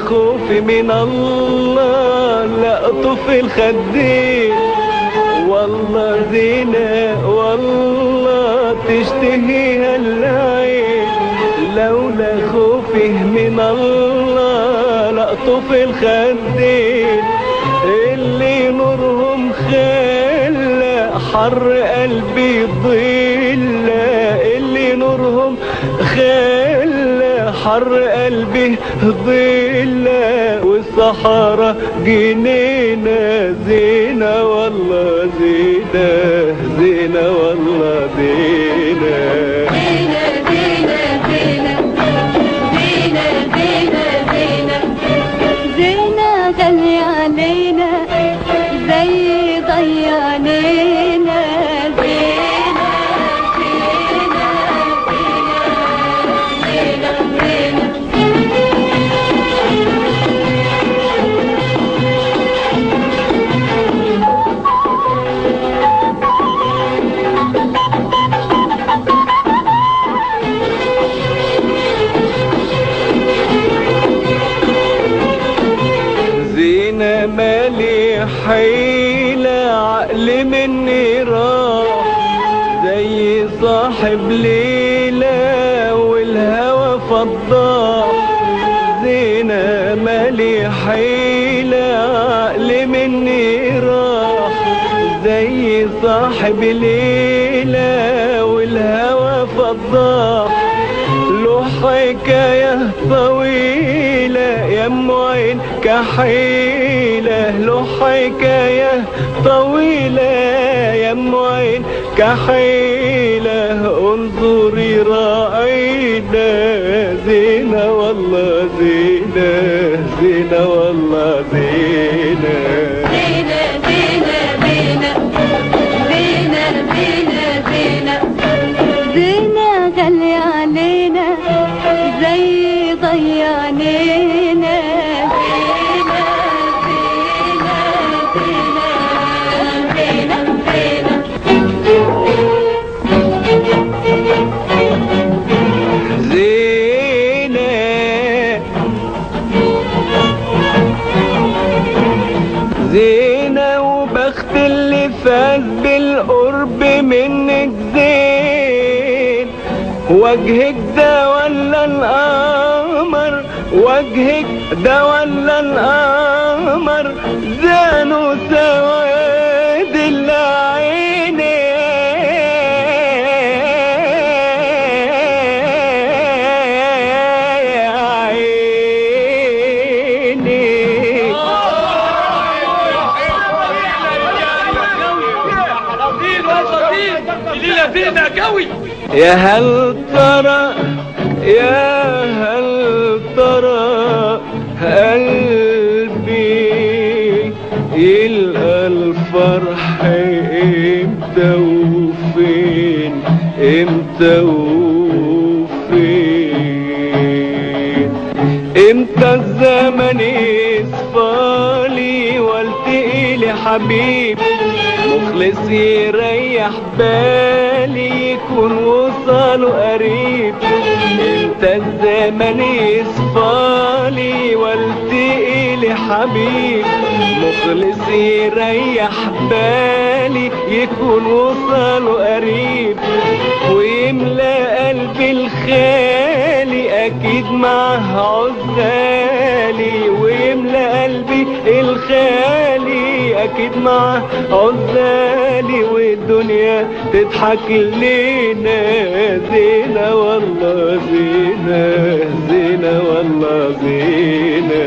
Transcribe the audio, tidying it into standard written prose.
خوفي من الله لقطف الخدين. والله زينة والله تشتهيها العين، لولا خوفي من الله لقطف الخدين. اللي نورهم خلى حر قلبي ضل، اللي نورهم خلى حر قلبي ضل، والصحراء جنينة زينة والله زينة، زينة والله زينة. زينة زينة زينة زينة زينة زينة زينة غالية علينا زي ضي علينا. زينة زينة زينة زينة. زينة مالي حيلة عقلي مني راح، زي صاحب ليلة والهوى فضاح. زينة مالي حيلة عقلي مني راح، زي صاحب ليلة والهوى فضاح. له حكاية طويلة يا ام عين كحيلة، له حكاية طويلة يا ام عين كحيلة. انظري راعينا زينة والله زينة، زينة والله زينة. زينة زينة زينة زينة زينة زينة زينة غالية علينا زي ضي علينا. زينة زينة زينة زينة زينة. زينة وبخت اللي فاز بالقرب منك زين، وجهك ده ولا القمر، وجهك ده ولا القمر، زانوا سواد العينين. يا عيني يا هل ترى، يا هل ترى قلبي يلقى الفرح امتى وفين، امتى وفين، امتى الزمن يصفالي والتقي لحبيب مخلص يريح بالي يكون وصاله قريب. امتى الزمن يصفالي والتقي لحبيب مخلص يريح بالي يكون وصاله قريب، ويملى قلبي الخالي اكيد معه عزالي، ويملى قلبي الخالي اكيد معه عزالي، والدنيا تضحك لينا. زينة والله زينة، زينة والله زينة.